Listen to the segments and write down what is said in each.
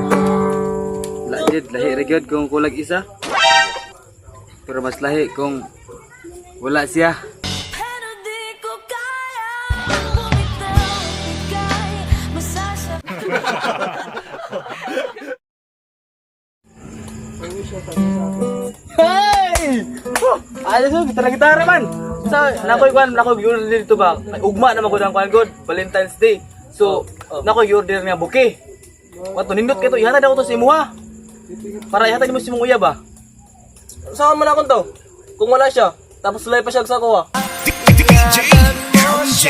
Wala jud, lahi ra gyud kung kulag isa. Pero mas lahi kung wala siya. Pero di ko kaya bumitaw. Ika'y masasaktan. Hey! Oh, ayos mo, gitara gitara man. Sa nakoy kwan, nakoy order dito ba? Ay, ugma naman ko ang kwan god, Valentine's Day. So, nakoy order nga bouquet. Wato nindot kay to, ihatag ako to sa imuha. Para ihatag nimo sa imong uyab ba? Saan man akong to? Kung wala siya, tapos sulay pa siya sa kuha. DJ MJ.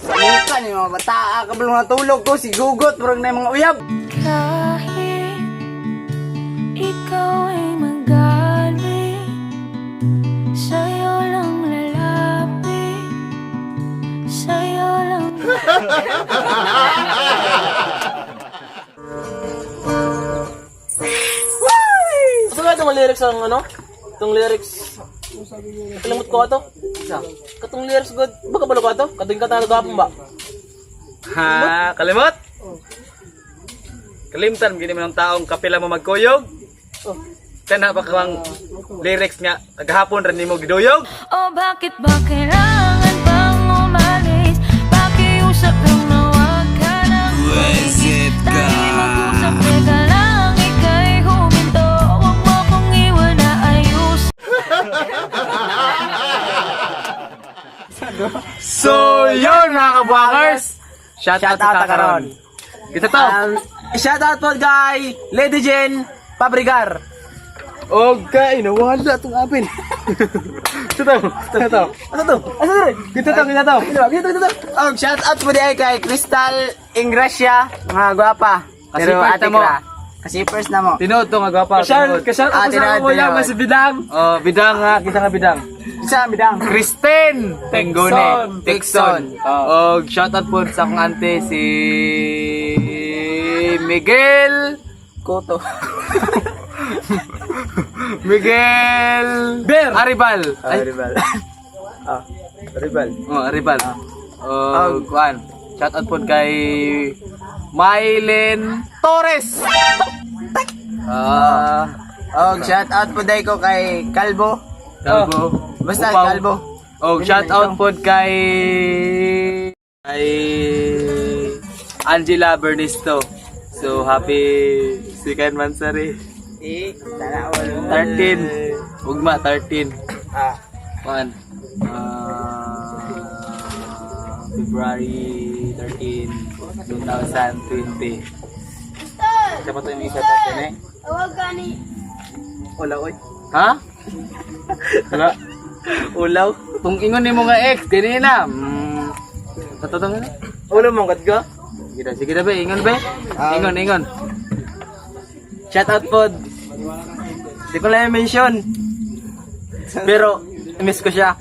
Bukan ni mga bata, kabalo natulog ko si Gugot, murag na yung mga uyab. Kahit ikaw ay magalit, sa'yo lang lalapit, sa'yo lang. Saan nga itong lyrics ang ano? Itong lyrics. Kalimut ko ato. Isa. Katong lyrics god. Baka balo ko ato? Katong katalo gapon ba? Ha, kalimot? Kalimtan gini man ang taong kapila mo magkuyog. Oh. Kana pa kang lyrics nga kagahapon ra nimo giduyog. O bakit ba kailangan pang umalis? Pakiusap lang na huwag ka nang tumigil. Tayo'y mag-usap, teka lang, ika'y huminto. Huwag mo kong iwan na ayus. So, yun mga kabuhangers! Shout out Shout sa out kakaron. karon. Kita to. Shout out po kay Lady Jane Pabrigar. Okay, nawala itong apin. Ito to, ito to. Ano to? Ano to? Kita to, kita to. Kita to, kita to. Shout out po di ay kay Crystal Ingracia, mga gwapa. Pero Kasipers ate na mo. Kra. Kasipers na mo. Tinuod to nga gwapa. Kasal, tinuod. kasal Ah, ako sa tinood, ako lang, tinood. mas bidang. Oh, bidang ha, kita nga bidang. Isa bidang. Kristen Tenggone. Texon. Oh, shout out po sa akong ante si Miguel Koto. Miguel Ber. Aribal. Ay, Aribal. Aribal. oh, Aribal. Oh, kuan. Shout out po kay Mylen Torres. Ah, Og shout out po di ko kay Kalbo. Kalbo. Basta Upaw. Kalbo. Oh, shout out po kay kay Angela Bernisto. So happy second monthsary. Eh, sana all. 13. Ugma 13. Ah. Kuan. February 13, 2020. Siya pa to yung isa natin eh. Wala oy. Ha? Wala. Ulaw. Kung ingon nimo nga ex, gani na. Sa totoo nga na. Ulaw mong ka? Sige na, sige na be, ingon be. Ingon, ingon. Shout out po. Di ko lang mention. Pero miss ko siya.